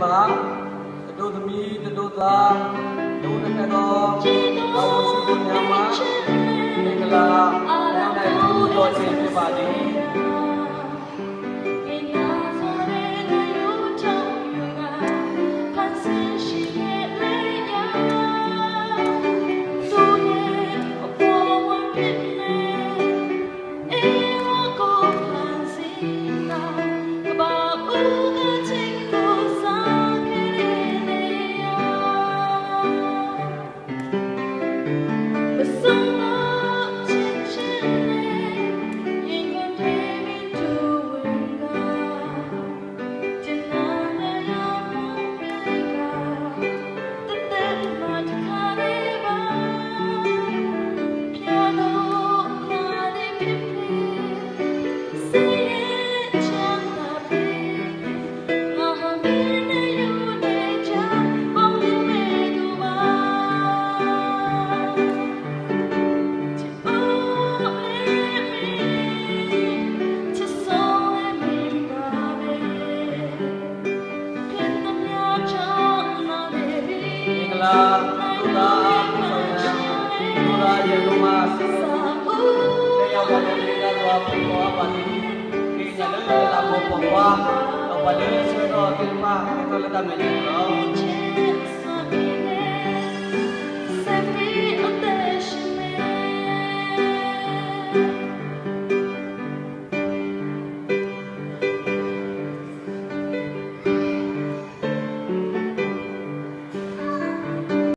မှာတတို့သမီးတတို့သားတို့နှစ်ဖက်သောတော်ဝန်ရှိသူများမှမင်္ဂလာနောက်နိုင်သူတော်ခြင်းဖြစ်ပါသည် မင်္ဂလာသူသာပူဆောင်ရန်သူသာရေလုံးမှာတက်ရောက်ပါတဲ့မိသားစုဖိတ်ခေါ်ပါသည်ဒီညလည်းလာပေါ်ပေါ်ပါတော့ပါလေဆွေတော့တင်ပါကတော့လက်တမယ်နော်။